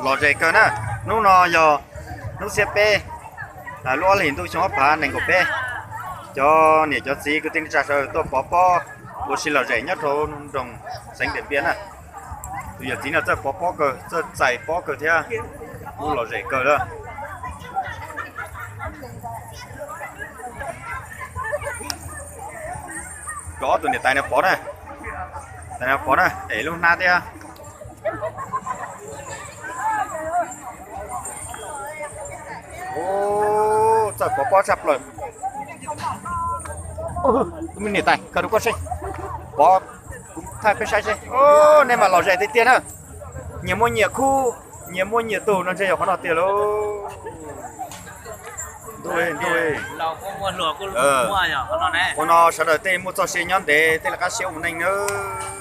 Lom zem kawg na. Hnub no yog hnub xiab peb, lub ob hlis ntuj xyoo ob phav nees nkaum peb. Cov niam cov txiv kwv tij neej tsa sawv daws tuaj pov pob ua si lom zem nyob rau nroog xeev Diam Npiaj na. Tus yawm txiv no txawj pov pob kawg, txawj txais pob kawg thiab, kuj lom zem kawg lawm. Rau ob tug niam tais no pov na, tais no pov na, es lub hnab thiab. Txawj pov pob tshaj plaws. Niam tais, khaws rau koj seb, pov, kuv thaij peb saib seb. Nej mas lom zem tiag tiag na. Nyias muaj nyias khub, nyias muaj nyias tug no ntshe yog qhov no tiag lauj. Ntuj, ntuj. Ua no sawv daws tej muaj txoj sia nyob ntev tej li qab siab ua neej nawb.